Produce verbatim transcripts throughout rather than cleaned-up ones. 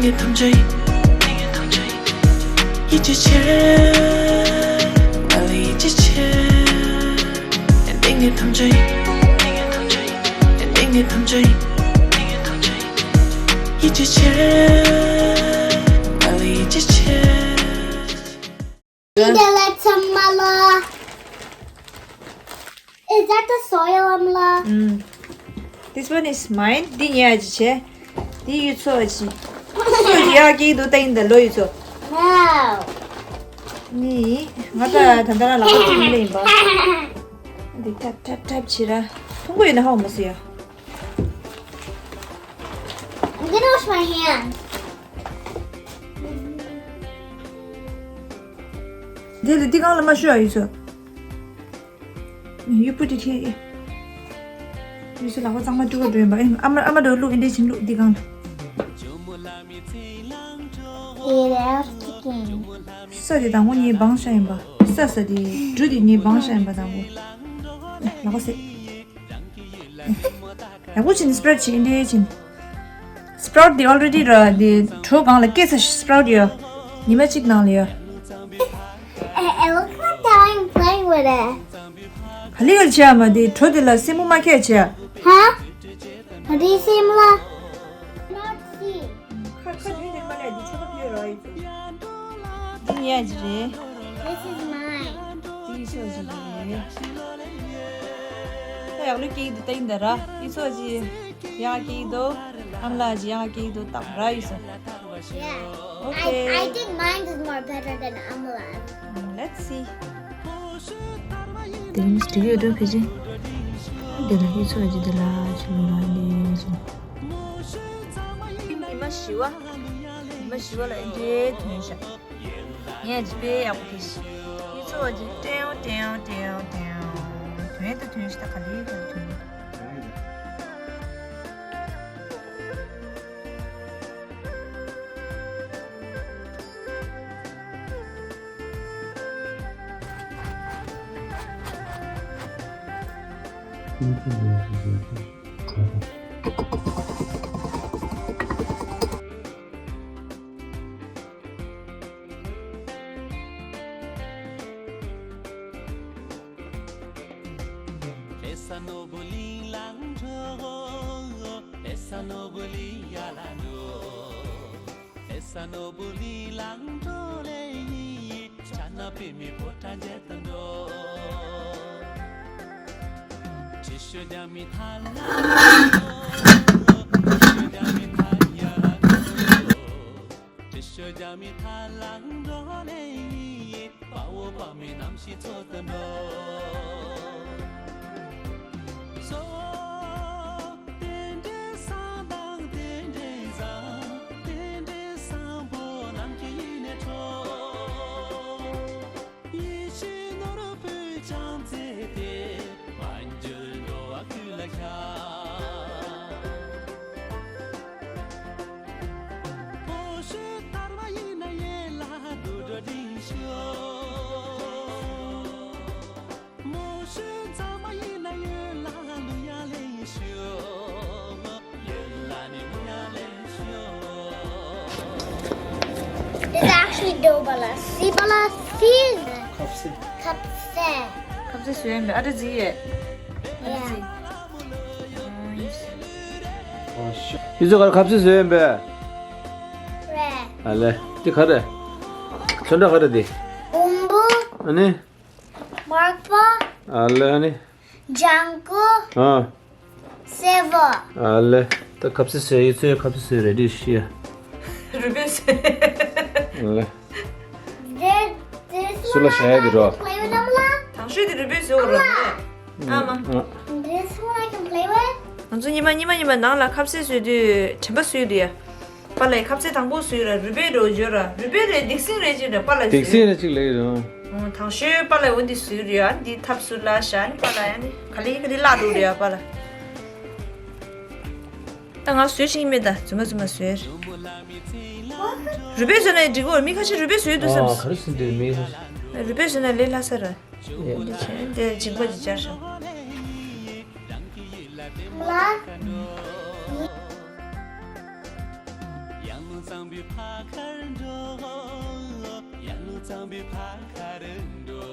ངས་ཐམས་ཅད་ཡིད་ཀྱི་ཕྱིར། ང་ལ་ཡིད་ཀྱི་ཕྱིར། འདི་ངས་ཐམས་ཅད་འདི་ངས་ཐམས་ཅད་ཡིད་ཀྱི་ཕྱིར། ང་ལ་ཡིད་ཀྱི་ཕྱིར། འདི་ལ་ཚང་མ་ལ། Is that the soil, Amla? Mm. This one is mine. འདི་ངའི་ཨ་ཅེ་བྱས། འདི་ཡུལ་ཚོ་ཨ་ཅེ། སུ་ཡ་ཀི་དུ་ཏེང་ད་ལོ་ཡུལ་ཚོ། Wow. ནི་ང་ད་ད་ད་ལ་ལག་པ་ཐུག་ལེ་ཡིན་པ། འདི་ཐབ་ཐབ་ཐབ་བྱེད་ར། ཐུང་གོ་ཡོད་ན་ཧ་གོ་མ་སོང་ཡ། I'm gonna wash my hands. འདི་ལ་འདི་གང་ལ་མ་ཤོད་ཨ་ཡུལ་ཚོ། You put it here, yeah. ཡུལ་ཚོ་ལག་པ་གཙང་མ་བཀྲུ་ག་འགྲོ་ཡིན་པ། ཨེ་ཨ་མ་ཨ་མ་འགྲོ་བླུག་ཨེ་འདྲས་ཕྱིན་བླུག་འདི་གང་། It out again. ས་དེ་དང་པོ་ངས་སྦང་ཤ་ཡིན་པ། ས་ས་དེ་འབྲུ་དེ་ངས་སྦང་ཤ་ཡིན་པ་དང་པོ། ལག་པ་སེ། ཡག་པོ་ཕྱིན་སྤྲོད་ཕྱིན་འདྲས་ཕྱིན། སྤྲོད་དེ་already ར་དེ་གྲོ་གང་ལ་སྐྱེས་ས་སྤྲོད་ཡོད། ཉི་མ་གཅིག་ནང་ལ་ཡོད། It looks like that I'm playing with it. ག་ལི་ག་ལི་བྱེད་ཨ་མ་དེ་གྲོ་དེ་ལ་སེན་མོ་མ་ཁྱེར་བྱེད། Huh? What do you see, Mla? Not see. ཁ་ཁ་ཉུལ་ནས་མ་ལས་འདི་ཆོ་ག་ཕི་རོ་ཡི། འདི་ཉལ་གྱི་རེད། This is mine. འདི་ཡི་ཆོ་གྱི་རེད། ད་ཡག་ལུས་སྐྱེས་འདུག་ད་ཡིན་ད་ར། ཡི་ཆོ་གྱི་ཡག་སྐྱེས་འདུག་ཨམ་ལགས་ཀྱི་ཡག་སྐྱེས་འདུག་ད་ར་ཡི་ཆོ། Yeah. Okay. I, I think mine is more better than Amla's. Mm, let's see. དེ་རིང་སྤྲེལ་ཡོད་འགྲོ་ཕེ་ཅིན། དེ་ལ་ཡི་ཆོ་གྱི་དེ་ལ་ཆུ་ལོ་ར་ལེ་ཆུ། ཉི་མ་བཞི་བ། ཉི་མ་བཞི་བ་ལ་ཨེ་འདྲའི་ཐོན་ཤག་ངས་ཅི་དཔེ་ཡག་པོ་དེ་ཤི། ཡི་ཆོ་གྱི་ཏེའོ་ཏེའོ་ཏེའོ་ཏེའོ། ཐོན་དང་ཐོན་ཤི་ད་ག་ལེ་ག་ལེ་ཐོན། It's actually dough bala. See bala, see. ཁབ་སེ། ཁབ་སེ། ཁབ་སེ་བཟོས་ཡིན་པས། ཨ་ཏི་ཟི་ཡེ། ཨ་ཏི་ཟི། ཡི་ཟོ་གར་ཁབ་སེ་བཟོས་ཡིན་པས། རེད། ཨ་ལེ། འདི་ག་རེ། ཚོན་ཁྲ་ག་རེ་འདི། འོམ་བུ། ཨ་ནི། མར་པ། ཨ་ལེ་ཨ་ནི། ལྗང་གུ། ཨ། སེར་པོ། ཨ་ལེ། ད་ཁབ་སེ་བཟོས་ཡི་ཚོས་ཁབ་སེ་བཟོས་རེ་ཌི་ཤི་ཡ། རུས་སྦལ་བཟོས། ཨ་ལེ། This, this སུ་ལ་བཞག་ཡ་གི་རོ། Play with them, Amla. དང་ཤོས་དེ་རུས་སྦལ་བཟོ་གི་རོ། ཨ་མ། This one I can play with. ང་ཚོ་ཉི་མ་ཉི་མ་ཉི་མ་ནང་ལ་ཁབ་སེ་བཟོས་དུས་དྲན་པ་གསོས་འདུག་ཡ། པཱ་ལགས་ཁབ་སེ་དང་པོ་བཟོས་ར་རུས་སྦལ་འདྲ་བོ་བཟོས་ར། རུས་སྦལ་རེད་སྡིག་སྲིན་རེད་ཅིག་རེད་པཱ་ལགས་སྡིག་སྲིན་རེད་ཅིག་ལེགས་རེད། ཨོ་དང་ཤོས་པཱ་ལགས་འོ་འདི་བཟོས་རེད་ཨ། འདི་ཐབ་སུ་ལ་བཞག་ནི་པཱ་ལགས་ཡ་ནི་ག་ལེ་ག་ལེ་བརླག་འདུག་རེད་ཨ་པཱ་ལགས། ད་ང་བཟོས་ཤིང་མེད་ད་རྫུན་མ་རྫུན་མ་བཟོས། རུས་སྦལ་བཟོས་ན་འགྲིག་གོ་མི་ཁ་ཤས་རུས་སྦལ་བཟོས་འདུག་བསམ། ཨ་ག་རེ་ཟེར་འདུག་མི་ཁ་ཤས། རུས་སྦལ་བཟོས་ན་ལས་སླ་ས་ར། ཨེ། འདི་བྱས་འདི་འཇིགས་པ་ཅིག་སྦྱར་ཤོག Mla. གཙང་པོའི་ཕ་ཁར་འགྲོ། ཡར་ཀླུང་གཙང་པོའི་ཕ་ཁར་འགྲོ།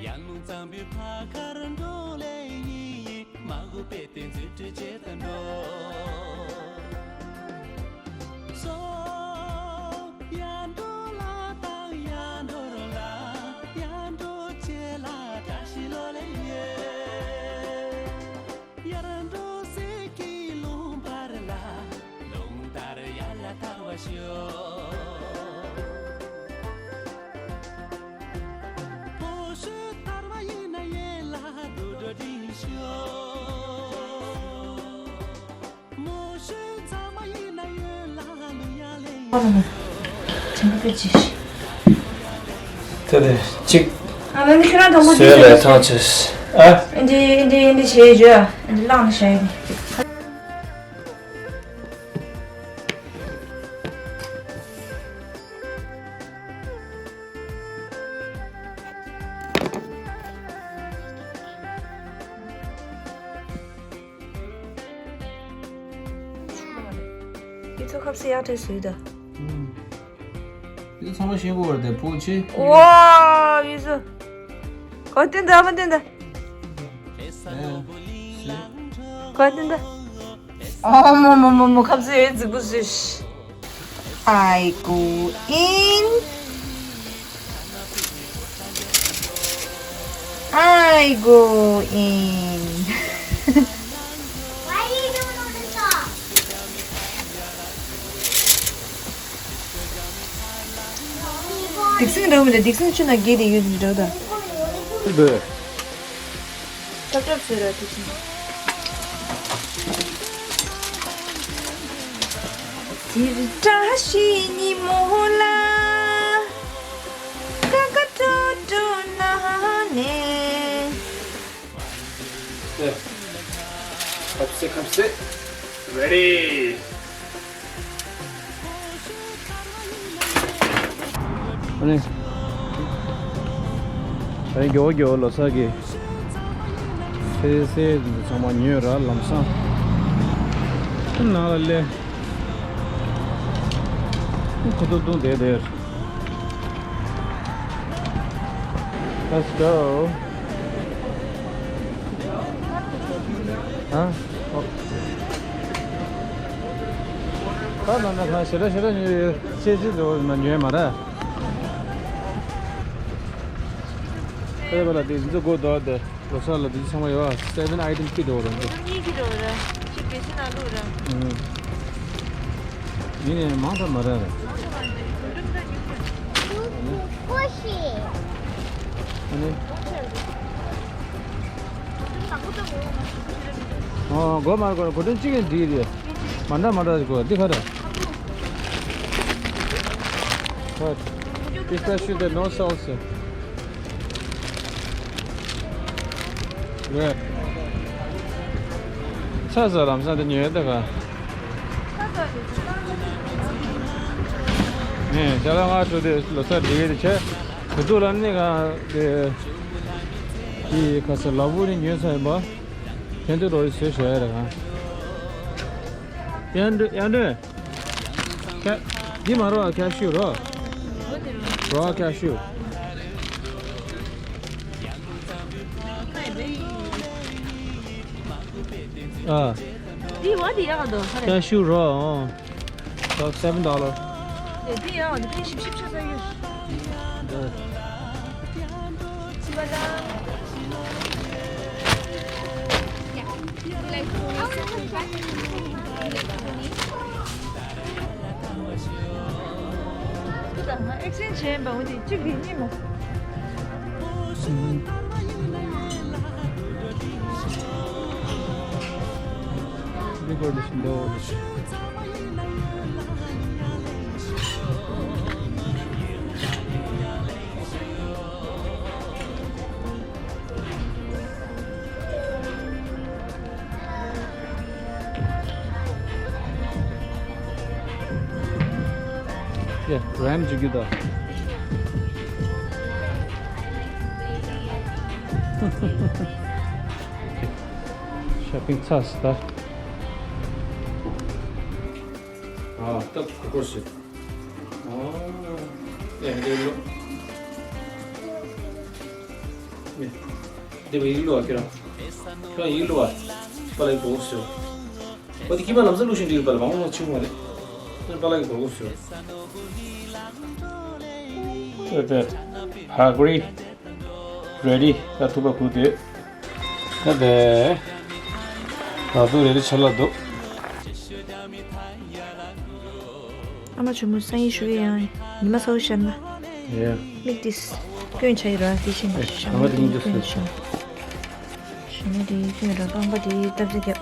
ཡར་ཀླུང་གཙང་པོའི་ཕ་ཁར་འགྲོ་ལེ་ཡིན། མ་གོ་པས་དེ་འཛུལ་ཁྲིད་བྱེད་དུ་འགྲོ། སོ། ཡར་འགྲོ་ལ་དང་ཡར་འགྲོ་རོགས་ལ། ཡར་འགྲོ་བྱེད་ལ་བཀྲ་ཤིས་ལོ་ལེ་ཡོད། ཡར་འགྲོ་ཟེར་གྱི་ལུང་བར་ལ། ལུང་ལྟར་ཡར་ལ་ཐར་བ་ཤོག། ཕོ་ཤུ་ཐར་བ་ཡིན་ན་ཡན་ལ་དུད་འགྲོ་འདྲེན་ཤོག། མོ་ཤུ་ཚང་མ་ཡིན་ན་ཡོད་ལ་ལུ་ཡ་ལེ། ཨ་ལ་ལ། ཁྱེད་ཀྱི་ཅི། དེ་ནས་གཅིག་ཨ་ལ་ནི་ཁྱོད་རང་དང་པོ་བཟོས་ལས་ཐང་ཆད། ཨ། འདི་འདི་འདི་བྱས་བརྗོད་འདི་བླངས་ནས་བྱས་ཡོད། ཁྱེད་ཚོ་ཁབ་སེ་ཡག་བྲིས་བཟོས་ད། ཨུམ། འདི་ཚང་མ་ཤེས་དགོས་པ་རེད་དེ་ཕོ་ཆེ། ཝ་ཡུ་སུ། གོ་བསྟན་ད་མ་བསྟན་ད། ཨེ། ཤེས། གོ་བསྟན་ད། ཨོ་མོ་མོ་མོ་མོ་ཁབ་ཟོས་ཡོད་རྫིག་པོ་ཟོས། I go in. I go in. Why are you doing all this stuff? ཌིག་སན་འགྲོ་མི་འདུག་ཌིག་སན་ཆུ་ན་རྒྱས་ཏེ་ཡོད་འདུག་ད། འདི། ཐབ་ཐབ་བཟོས་ར་ཌིག་སན། དེར་བཀྲ་ཤིས་ཉིན་མོ་ལ། ཀ་ཀ་ཀྲོ་ཀྲོ་ན་ནས། ཨེ། ཁབ་སེ་ཁབ་སེ། Ready། ཨ་ནི། ཨ་ནི་མགྱོགས་མགྱོགས་ལོ་གསར་གྱི་ཚེས་གསེར་འདི་ཚང་མ་ཉོས་ར་ལམ་སང་། ནང་ལ་སླེབས། ཁུ་ཐུག་བཏུང་བསྡད་དེར། Let's go. ཧ། ཨོ། ད་ནང་ན་ཁ་ཞེ་དྲག་ཞེ་དྲག་ཉོས་ཡོད། ཚེས་གསེར་འདྲ་བོ་ན་ཉོས་མ་རེད། ཨེ་བ་ལ་དེ་འཛུགས་དགོས་འདུག་དེ། ལོ་གསར་ལ་འདི་ཚང་མ་ཡོད་ཨ། seven item kit འོ་ར་འདི། གཉིས་ཀྱི་འགྲོ་ར། ཅིག་གལ་སྲིད་ན་ལུག་ར། ཨུམ། ཡིན་ནའི་མང་ཙམ་མ་རེད་ར། ཨ་ནི། ཨོ་གོ་མར་གོ་གོ་དོན་གཅིག་ཡིན་འདི་རེད། མ་འདྲ་མ་འདྲ་གོ་འདི་ག་རེད། What? Pistachio the no salsa. ཚ་ས་ལམ་སང་དེ་ཉོས་ད་ག་ནས་ཅ་ལག་ང་ཚོ་དེ་ལོ་གསར་འདི་གའི་དེ་ཆེ་དེ་ཚོ་ལ་ནི་ག་དེ་དེ་ག་ས་ལ་བུ་ནི་ཉོས་ཚར་ཡིན་པ་དེ་ཚོ་རོ་ཡི་བཟོས་བཞག་ཡ་ད་ག་ཡང་འདྲ་ཡང་འདྲ། ཁ། འདི་མ་རོ་ཁ་ཤུ་རོ། རོ་ཁ་ཤུ། ཨ། འདི་བ་འདི་ཡག་འདུག་ཧ་རེ། ཁ་ཤུ་རོ། ཨོ། seven dollar. འདི་ཡག་འདུག་ཕན་ཞིབ་ཞིབ་ཆ་ས་ཡོད། འདི། ཨེག་སི་ཅེན་བྱས་པ་འོ་དེ་གཅིག་གིས་གཉིས་མ། འདི་གོ་འདི་འདི་འོ་འདི། ཡ། རེམ་འཇུག་རྒྱུ་ད། ཤོ་པིང་ཚར་སོང་ད། ཨ། ད་གོ་སྐོར་ཞིག་ཨ། ཡ། འདི་ལོ། ཡ། འདི་བ་ཡིག་ལོ་ཁྱོད་རང་། ཁྱོད་རང་ཡིག་ལོ་བ། པ་ལགས་གོ་སྐོར་ཞིག་འོ་དེ་ཁྱི་མ་ལམ་སང་ལུགས་ཤིག་འགྲིག་པ་ལ་མང་མང་ཆུང་མ་རེད། པ་ལགས་གོ་སྐོར་ཞིག་ད་ད་ཧ་གོ་རི། རེ་ཌི། ད་ཐུག་པ་ཁུར་དེ། ད་དེ། ད་དུང་རེ་ཌི་ཆགས་ལ་འདུག་ཨ་མ་ཆུང་མོ་སང་ཉིན་ཞུ་གི་ཡང་ཉི་མ་ཚ་བོ་ཤར་ན། ཡ། མིག་ཏིས་སྐྱོན་ཆ་ཡི་ར་དེ་བཞིན་ཨེ། ཞྭ་ཨ་མ་མོ་དེ་མིག་ཏིས་སྐྱོན་ཆ། ཞྭ་མོ་དེ་སྐྱོན་ར་རྐང་པ་དེ་སྟབས་ཅིག་རྒྱབ།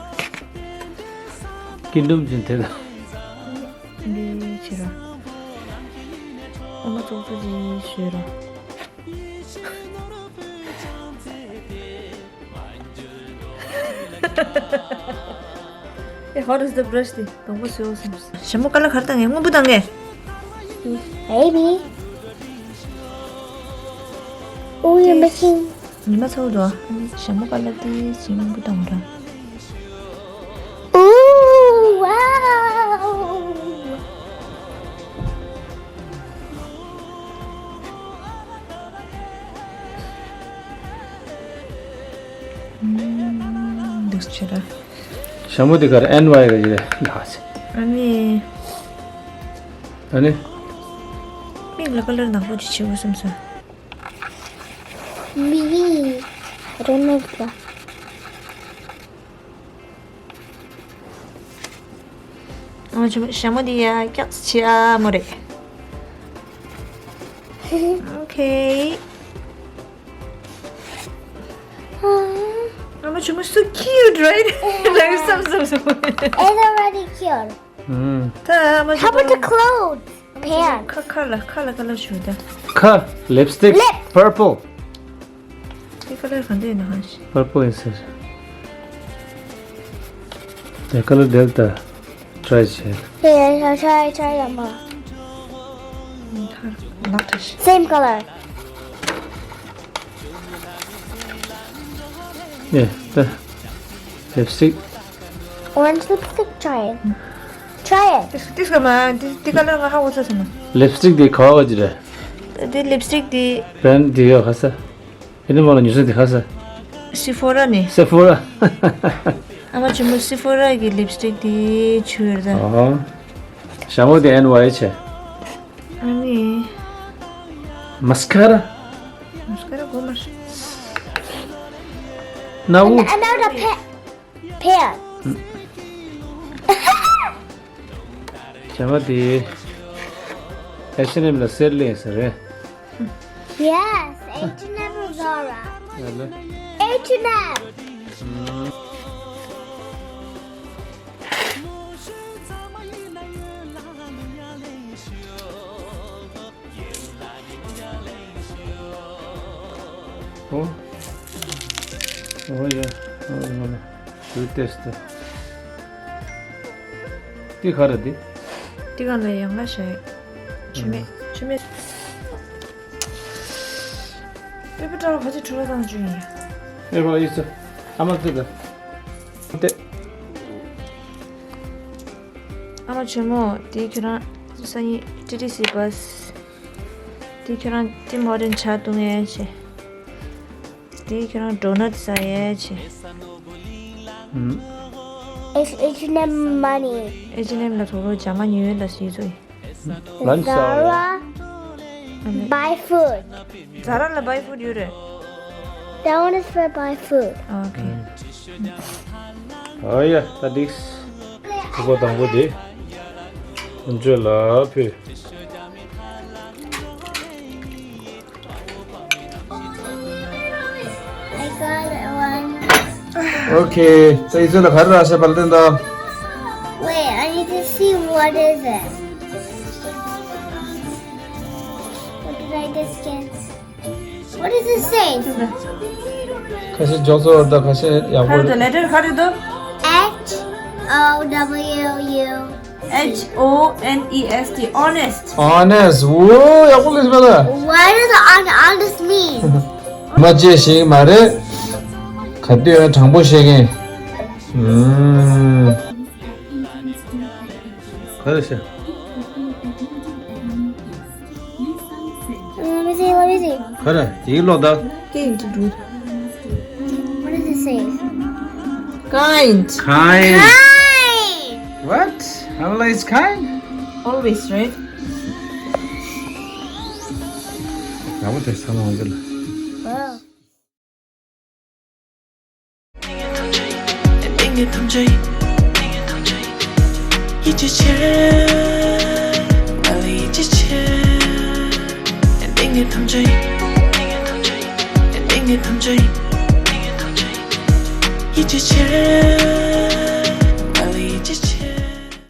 སྐྱིན་འདུམ་ཅན་དེ་ད། འདི་བྱེད་ར། ཨ་མ་ཙོག་ཙོག་ཅིག་ཞུས་ར། ཨེ། How does the brush དེ་དང་པོ་བཟོས་སོང་། ཞྭ་མོ་ཀ་ལ་ག་རེ་བཏང་ངས། སྔོན་པོ་བཏང་ངས། Baby. Oh, you're missing. ཉི་མ་ཚ་བོ་འདུག་ཨ་ནི་ཞྭ་མོ་ཀ་ལ་དེ་ཅིག་སྔོན་པོ་བཏང་ར། Ooh, wow. འདུག་ཆེ་ར། ཞྭ་མོ་དེ་གར་ཨེན་ཝའི་ག་ཡི་རེད་ལགས་སེ། ཨ་ནི། ཨ་ནི། མིག་ལ་ཀ་ལར་ནག་པོ་ཅིག་བྱེད་དགོས་བསམ་སོང་། མི། རོ་ནོ་པ། ཨ་ཆུ་ཞྭ་མོ་འདི་ཡ་སྐྱག་ཆེ་ཨ་མོ་རེད། Okay. ཨ་མ་ཆུང་མོ་so cute, right? ལགས་བསམ་བསམ་བསམ། It's already cute. ད་ཨ་མ་How about the ཆུང་མོ་clothes? Pants. ཁ་ཁ་ལ་ཁ་ལ་ཁ་ལ་ཞུ་ད། ཁ། Lipstick. Lip. Purple. དེ་ཁ་ལར་གང་འདྲ་ཡིན་ན་ཧ་ཤི། Purple ཡིན་ཟེར། དེ་ཁ་ལར་དེ་ལ་ད་try བྱེད། Yeah, yeah, try, try, try, Mama. ཐར་ལག་ཐར་ཤི། Same color. ཡེ། ད་lipstick. Orange lipstick, try it. Try it. ཏིས་ཏིས་ཀ་མ་ཏིས་ཏིས་ཀ་ལར་ང་ཧ་གོ་ཚ་སོང་ན། Lipstick དེ་ག་བ་ག་ཅི་རེད། དེ་lipstick དེ། Brand དེ་ཡོད་ཁ་ས། ཨེ་ནི་མ་ལ་ཉུ་སི་དེ་ཁ་ས། Sephora ནི། Sephora. ཨ་མ་ཆུང་མོ་Sephora གི་lipstick དེ་ཆུ་ཡོད་ད། ཨོ། ཞྭ་མོ་དེ་ཨེན་ཝའི་ཆེ། ཨ་ནི། Mascara. Mascara གོ་མ་ཤེས། སྣ་བུག And, and now the pa- pants. བྱ་བ་དེ་H and M ལ་སེར་ལེན་ས་རེད། Yes, H and M or Zara. ཡ་ལེ། H and M. ཨོ། ཨོ་ཡ། ཨོ་ཡ། དུ་ཏེས་ཏེ། འདི་ག་རེ་འདི། འདི་ག་ལ་ཡང་ལ་ཤེས། ཆུ་མེད། ཆུ་མེད། པེ་པེ་ཏྲ་བ་ག་ཚོད་འཁྲུ་བ་བཏང་བཅུག་ཡིན། ཨེ་རོ་ཨི་ཙི། ཨ་མ་ཙི་ད། ཏེ། ཨ་མ་ཆུང་མོ། དེ་ཁྱོད་རང་སང་ཉིན་ཊི་ཊི་སི་བྷ་སི། དེ་ཁྱོད་རང་ཊིམ་ཧོ་ཊེལ་ཇ་བཏུང་ཡས་བྱས། དེ་ཁྱོད་རང་ཌོ་ནཊ་ཟ་ཡས་བྱས། ཨུམ། H and M money. H and M ལ་དོ་རོ་ཇ་མ་ཉོས་ཡོད་ལ་ཟེར་ཚོད་ཡིན། Lunch hour. Zara, buy food. Zara ལ་buy food ཡོད་རེད། That one is for buy food. Okay. ཨ་ཡ། ད་འགྲིགས། ཐུག་པ་དང་པོ་དེ། འཇོ་ལ་ཕུལ། I got one. Okay. ད་ཡིག་ཚད་ལ་ག་རེ་རག་ཤག་པ་ལ་བསྟན་དང་། Wait, I need to see what is it. What did I just get? What does it say? ཁ་ཤས་འཇོག་ཚོར་དང་ཁ་ཤས་ཡག་པོ་རེད། ཁ་རེ་འདུག H O W U H O N E S T, honest. Honest. འོ་ཡག་པོ་ལས་མེད་ལ། Why does hon- honest mean? མ་བརྗེད་ཤེས་ཀྱི་མ་རེད། ག་དུས་ཡང་དྲང་པོ་བཤད་མཁན། ཨུམ། ག་རེ་ཤེས། Let me see, let me see. ག་རེ་དེའི་ཀློག་ད། What does it say? Kind. Kind. Kind. What? Always kind? Always, right? Wow.